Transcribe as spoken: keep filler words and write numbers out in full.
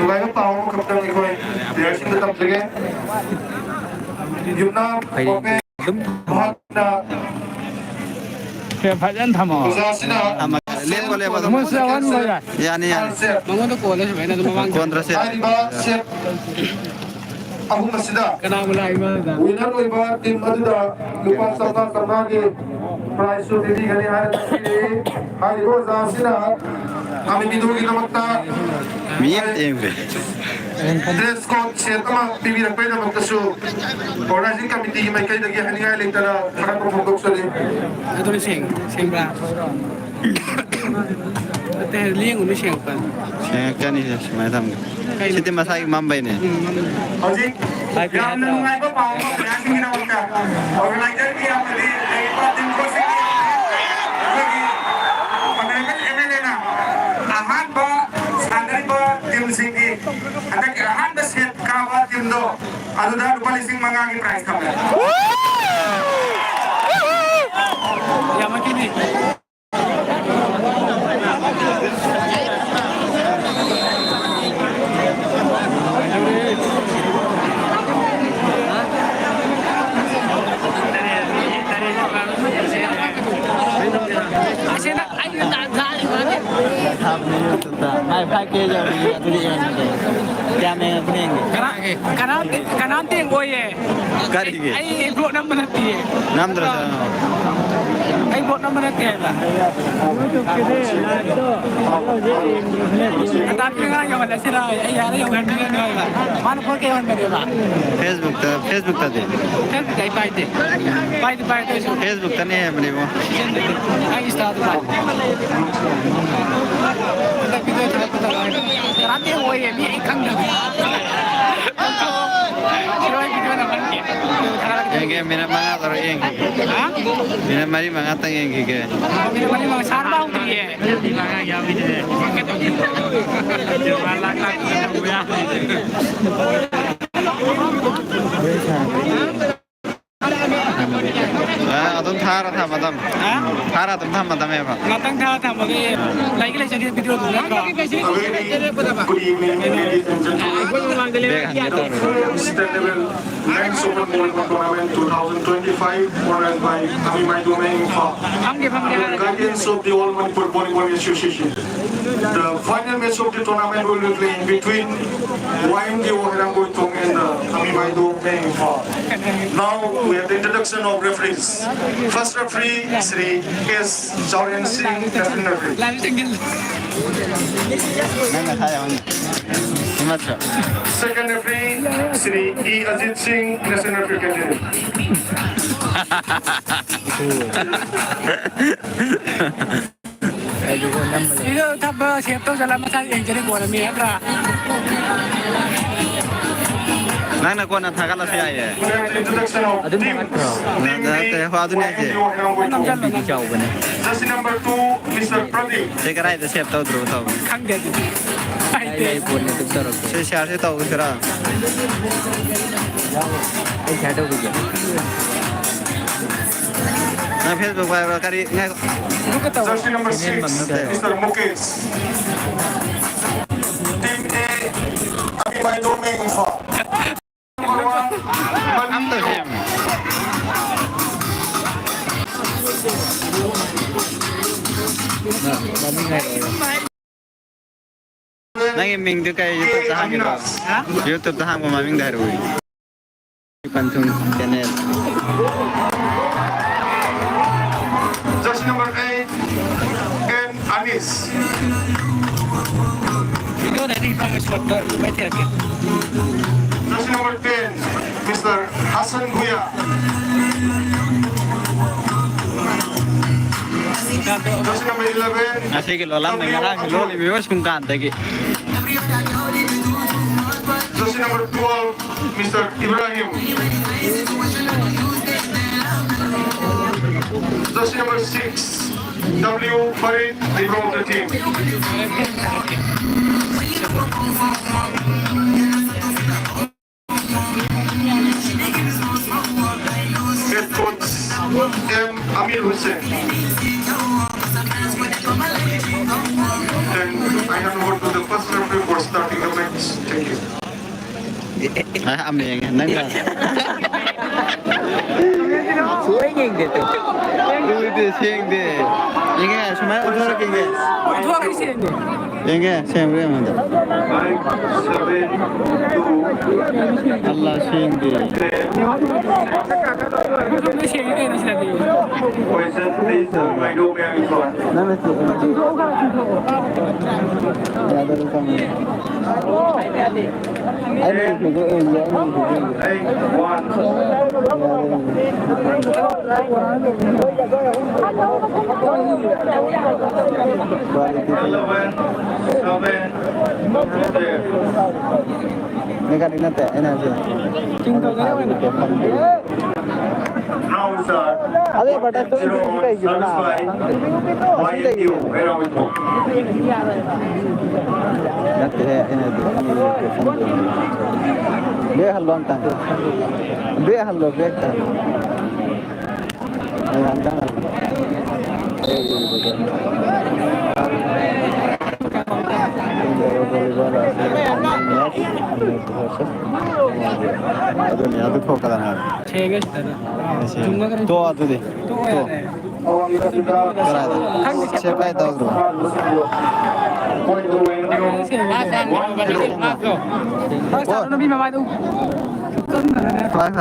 ꯅꯨꯡꯉꯥꯏꯕ ꯄꯥꯎ ꯑꯃꯈꯛꯇꯪ ꯑꯩꯈꯣꯏ ꯄ꯭ꯂꯦꯌꯔꯁꯤꯡꯗ ꯇꯝꯖꯒꯦ꯫ ꯌꯨꯝꯅꯥꯝ ꯄꯣꯄꯦ ꯃꯍꯥꯛꯅ ꯁꯦ ꯐꯖꯅ ꯊꯝꯃꯣ꯫ ꯑꯣꯖꯥꯁꯤꯅ ꯑꯃ ꯂꯦꯞꯄꯣ, ꯂꯦꯞꯄꯣ ꯑꯗꯨꯝ꯫ ꯃꯣꯏꯁꯨ ꯌꯥꯎꯍꯟꯕ ꯌꯥꯏ꯫ ꯌꯥꯅꯤ, ꯌꯥꯅꯤ꯫ ꯃꯉꯣꯟꯗ ꯀꯣꯜꯂ ꯁꯨꯃꯥꯏꯅ ꯑꯗꯨꯝ ꯃꯃꯥꯡ ꯀꯣꯟꯗ꯭ꯔꯁꯦ꯫ ꯍꯥꯏꯔꯤꯕ ꯁꯦꯠ ꯑꯍꯨꯝ ꯑꯁꯤꯗ ꯀꯅꯥꯕꯨ ꯂꯥꯛꯏꯕ ꯑꯗꯨꯗ? ꯋꯤꯅꯔ ꯑꯣꯏꯕ ꯇꯤꯝ ꯑꯗꯨꯗ ꯂꯨꯄꯥ ꯆꯥꯝꯃꯉꯥ ꯆꯥꯝꯃꯉꯥꯒꯤ ꯄ꯭ꯔꯥꯏꯖꯁꯨ ꯄꯤꯕꯤꯒꯅꯤ ꯍꯥꯏꯅ ꯇꯥꯛꯄꯤꯔꯤ꯫ ꯍꯥꯏꯔꯤꯕ ꯑꯣꯖꯥ ꯑꯁꯤꯅ ꯑꯃꯤꯕꯤꯗꯨꯒꯤꯗꯃꯛꯇ ꯃꯤ ꯑꯃꯇ ꯌꯦꯡꯗꯦ꯫ ꯗ꯭ꯔꯦꯁ ꯀꯣꯗ ꯁꯦꯠ ꯑꯃ ꯄꯤꯕꯤꯔꯛꯄꯒꯤꯗꯃꯛꯇꯁꯨ ꯑꯣꯔꯒꯅꯥꯏꯖꯤꯡ ꯀꯃꯤꯇꯤꯒꯤ ꯃꯥꯏꯀꯩꯗꯒꯤ ꯍꯥꯏꯅꯤꯡꯉꯥꯏ ꯂꯩꯇꯅ ꯊꯥꯒꯠꯄ ꯐꯣꯡꯗꯣꯛꯆꯔꯤ꯫ ꯑꯗꯨꯅ ꯁꯦꯡ-, ꯁꯦꯡꯕ꯭ꯔꯥ? ꯅꯠꯇꯦ, ꯂꯦꯡꯒꯅꯨ, ꯁꯦꯡꯉꯛꯄꯅꯤ꯫ ꯁꯦꯡꯉꯛꯀꯅꯤ, ꯁꯦ ꯁꯨꯃꯥꯏꯅ ꯊꯝꯒꯦ꯫ ꯀꯩꯅꯣ? ꯁꯤꯗꯤ ꯃꯁꯥꯒꯤ ꯃꯝꯕꯩꯅꯦ꯫ ꯎꯝ, ꯃꯝꯕꯩ꯫ ꯍꯧꯖꯤꯛ ꯌꯥꯝꯅ ꯅꯨꯡꯉꯥꯏꯕ ꯄꯥꯎ ꯑꯃ ꯃꯌꯥꯝꯁꯤꯡꯒꯤꯗꯃꯛꯇ ꯑꯣꯔꯒꯅꯥꯏꯖꯔꯒꯤ ꯑꯃꯗꯤ ꯂꯩꯔꯤꯕ ꯇꯤꯝ ꯀꯣꯆꯁꯤꯡꯒꯤ ꯑꯩꯈꯣꯏꯒꯤ ꯑꯣꯅꯔꯦꯕꯜ ꯑꯦꯝ ꯑꯦꯜ ꯑꯦꯅ ꯑꯍꯥꯟꯕ ꯁꯥꯟꯅꯔꯤꯕ ꯇꯤꯝꯁꯤꯡꯒꯤ ꯍꯟꯗꯛꯀꯤ ꯑꯍꯥꯟꯕ ꯁꯦꯠ ꯀꯥꯕ ꯇꯤꯝꯗꯣ ꯑꯗꯨꯗ ꯂꯨꯄꯥ ꯂꯤꯁꯤꯡ ꯃꯉꯥꯒꯤ ꯄ꯭ꯔꯥꯏꯖ ꯊꯝꯃꯦ꯫ ꯌꯥꯝꯃꯛꯈꯤꯅꯤ꯫ ꯊꯥꯕꯅꯦ YouTube-ꯇ꯫ ꯃꯥꯏ five K ꯌꯧꯔꯦ, ꯑꯗꯨꯗꯤ ꯌꯦꯡꯉꯒꯦ꯫ ꯀꯌꯥꯝ ꯌꯦꯡꯉꯛꯄꯅꯣ ꯌꯦꯡꯒꯦ꯫ ꯀꯅꯥ-, ꯀꯅꯥꯝꯇ, ꯀꯅꯥꯝꯇ ꯌꯦꯡꯉꯣꯏꯌꯦ꯫ ꯀꯔꯤꯒꯤ? ꯑꯩ, ꯑꯩ vlog ꯅꯝꯕ ꯅꯠꯇꯤꯌꯦ꯫ ꯅꯝꯗ꯭ꯔꯁꯨ꯫ ꯑꯩ vlog ꯅꯝꯕ ꯅꯠꯇꯦ ꯍꯥꯏꯕ꯫ ꯑꯇꯥꯄꯤ ꯉꯔꯥꯡ ꯌꯧꯍꯜꯂꯁꯤꯔ? ꯑꯩ ꯌꯥꯔꯦ, ꯌꯧꯍꯟꯕꯤꯔꯅꯨ ꯍꯥꯏꯕ꯫ ꯃꯥꯅ phone ꯀꯩ ꯌꯧꯍꯟꯕꯅꯦꯕ? Facebook-ꯇ, Facebook-ꯇꯗꯤ? Facebook-ꯇ ꯑꯩ ꯄꯥꯏꯗꯦ꯫ ꯄꯥꯏꯗꯤ ꯄꯥꯏ, ꯑꯗꯨ ꯑꯣꯏꯁꯨ Facebook-ꯇꯅꯦ ꯍꯥꯏꯕꯅꯦꯕꯣ꯫ ꯑꯩ Insta-ꯗ ꯄꯥꯏ꯫ ꯍꯟꯗꯛ video ꯊꯥꯒꯠꯄꯗ ꯀꯅꯥꯝꯇ ꯌꯦꯡꯉꯣꯏꯌꯦ, ꯃꯤ ꯑꯩ ꯈꯪꯗꯕ꯫ ꯁꯤꯔꯣꯏ video ꯅꯝꯍꯟꯒꯦ꯫ ꯌꯦꯡꯒꯦ, minute ꯃꯉꯥ ꯇꯔꯨꯛ ꯌꯦꯡꯒꯦ꯫ ꯍꯥ? Minute ꯃꯔꯤ ꯃꯉꯥꯇꯪ ꯌꯦꯡꯈꯤꯒꯦ꯫ Minute ꯃꯔꯤ ꯃꯉꯥ ꯁꯥꯟꯅꯕ ꯍꯧꯗ꯭ꯔꯤꯌꯦ꯫ ꯑꯗꯨꯝ ꯊꯥꯔ ꯊꯝꯃꯗꯝ꯫ ꯊꯥꯔ ꯑꯗꯨꯝ ꯊꯝꯃꯗꯝꯃꯦꯕ꯫ ꯉꯥꯛꯇꯪ ꯊꯥꯔ ꯊꯝꯃꯒꯦ꯫ ꯂꯩꯒꯤ ꯂꯩꯖꯒꯦ ꯚꯤꯗꯤꯑꯣꯗꯨ ꯅꯠꯇ꯭ꯔꯣ? A very good evening, ladies and gentlemen. ꯑꯩꯈꯣꯏ ꯃꯃꯥꯡꯗ ꯂꯩꯔꯛꯀꯦ꯫ Bag ꯍꯟꯒꯦ ꯇꯧꯔꯦ꯫ State level Men's Open Volleyball Tournament two thousand twenty-five, organized by Ami Maido Meng Imphal. ꯐꯝꯒꯦ, ꯐꯝꯒꯦ ꯍꯥꯏꯔꯒ꯫ Guidance of the All Manipur Volleyball Association. The final match of the tournament will be played between Y M D O Herangoi Tong and the Ami Maido Meng Imphal. Now we have the introduction of referees. First referee, Shri S Chaurensing, assistant referee. ꯅꯪꯅ ꯊꯥꯏ ꯍꯪꯉꯤ꯫ ꯅꯠꯇ꯭ꯔꯣ? Second referee, Shri E Ajit Singh, national referee candidate. ꯁꯤꯗ ꯊꯝꯕ ꯁꯦꯞ ꯇꯧꯁꯜꯂ ꯃꯁꯥ ꯌꯦꯡꯖꯔꯤ ꯀꯣꯟꯅ ꯃꯤ ꯅꯠꯇ꯭ꯔꯥ? ꯅꯪꯅ ꯀꯣꯟꯅ ꯊꯥꯒꯠꯂꯁꯨ ꯌꯥꯏꯌꯦ꯫ Introduction of ꯑꯗꯨꯝ team ꯊꯥꯒꯠꯈ꯭ꯔꯣ꯫ ꯅꯠꯇꯦ, ꯍꯣ, ꯑꯗꯨꯅꯦ ꯍꯥꯏꯁꯦ꯫ ꯅꯝꯖꯜꯂꯣ, ꯅꯝꯖꯜꯂꯣ꯫ ꯆꯥꯎꯕꯅꯦ꯫ Jersey number two, Mister Pradeep. ꯁꯤ ꯀꯗꯥꯏꯗ ꯁꯦꯞ ꯇꯧꯗ꯭ꯔꯣ ꯇꯧꯕ? ꯈꯪꯗꯦ ꯑꯗꯨꯗꯤ꯫ ꯂꯩ, ꯂꯩ, ꯄꯣꯠꯅꯦ ꯑꯗꯨꯝ ꯇꯧꯔꯛꯀꯦ꯫ ꯁꯤ ꯁꯤꯌꯥꯔꯁꯦ ꯇꯧꯁꯤꯔꯥ? ꯑꯩ ꯁꯤꯌꯥꯔ ꯇꯧꯕꯤꯒꯦ꯫ ꯅꯪ Facebook ꯄꯥꯏꯕ꯭ꯔꯥ? ꯀꯔꯤ? ꯉꯥꯏꯈꯣ꯫ Jersey number six, Mister Mukesh. Team A, Abhimanyu Meng Imphal. Number one, ꯑꯝꯇ ꯁꯦꯝꯃꯨ꯫ ꯅꯪꯒꯤ ꯃꯤꯡꯗꯨ ꯀꯩ YouTubeꯇ ꯍꯥꯡꯒꯤꯔꯣ? ꯍꯥ? YouTubeꯇ ꯍꯥꯡꯕ ꯃꯃꯤꯡꯗꯣ ꯍꯥꯏꯔꯛꯑꯣ꯫ Panthun channel. Jersey number eight, N Anis. Jersey number ten, Mister Hassan Bhuya. Jersey number eleven, ꯉꯁꯤꯒꯤ ꯂꯣꯜꯂꯝꯃꯦ, ꯉꯔꯥꯡꯒꯤ ꯂꯣꯜꯂꯤꯕ ꯁꯨꯝ ꯀꯥꯟꯗꯒꯤ꯫ Jersey number twelve, Mister Ibrahim. Jersey number six, W Farid, the team. Head coach, ꯑ, ꯑꯃ ꯌꯦꯡꯉꯦ, ꯅꯪꯒ꯫ ꯁꯨꯡꯌꯦꯡ ꯌꯦꯡꯗꯦ ꯇꯨ꯫ ꯎꯗꯦ, ꯁꯦꯡꯗꯦ꯫ ꯌꯦꯡꯉꯦ, ꯁꯨꯃꯥꯏꯅ ꯎꯠꯊꯣꯔꯛꯀꯦ, ꯌꯦꯡꯉꯦ꯫ ꯌꯦꯡꯉꯦ, ꯁꯦꯡꯕ꯭ꯔꯥ ꯌꯦꯡꯉꯣ ꯑꯗꯣ꯫ ꯑꯜꯂꯥ, ꯁꯦꯡꯗꯦ꯫ ꯅꯪꯅ ꯆꯤꯛꯑꯦ꯫ ꯌꯥꯗꯕ ꯊꯝꯃꯦ꯫ ꯑꯩꯅ ꯏꯕꯗꯣ ꯑꯦꯟꯗꯦ, ꯑꯩꯅ ꯏꯕꯗꯣ ꯑꯦꯟꯗꯦ꯫ Quality ꯃꯦꯀꯥꯅꯤꯛ ꯅꯠꯇꯦ, ꯑꯩꯅ ꯍꯥꯏꯁꯦ꯫ ꯑꯗꯩ ꯑꯦꯗꯚꯔꯇꯥꯏꯁ ꯇꯧꯔꯤꯁꯤ ꯀꯩꯒꯤꯅꯣ ꯅꯥꯕ? ꯈꯪꯗꯦ꯫ ꯃꯁꯤ ꯀꯩꯒꯤꯅꯣ? ꯅꯠꯇꯦꯍꯦ, ꯑꯩꯅ ꯍꯥꯏꯗꯤ ꯕꯦꯛ ꯍꯜꯂꯣ ꯑꯝꯇꯪ꯫ ꯕꯦꯛ ꯍꯜꯂꯣ, ꯕꯦꯛꯇ꯫ ꯑꯩ ꯑꯝꯇꯪ ꯍꯜꯂꯣ꯫ ꯑꯗꯨꯅꯦ, ꯑꯗꯨ ꯊꯣꯛꯀꯗꯕꯅꯦ ꯍꯥꯏꯕ꯫ ꯁꯦꯡꯉꯦ ꯁꯤꯗ꯫ ꯁꯦꯡꯉꯦ꯫ ꯇꯣꯛꯑꯣ ꯑꯗꯨꯗꯤ꯫ ꯇꯣꯛꯑꯣ ꯌꯥꯔꯦ꯫ ꯀꯗꯥꯏꯗ? ꯁꯦꯞ ꯀꯥꯏ ꯇꯧꯗ꯭ꯔꯣ? ꯃꯥ ꯆꯥꯔꯣ, ꯅꯨꯄꯤ ꯃꯃꯥꯏꯗ ꯎ꯫ ꯐ꯭ꯂꯥꯏ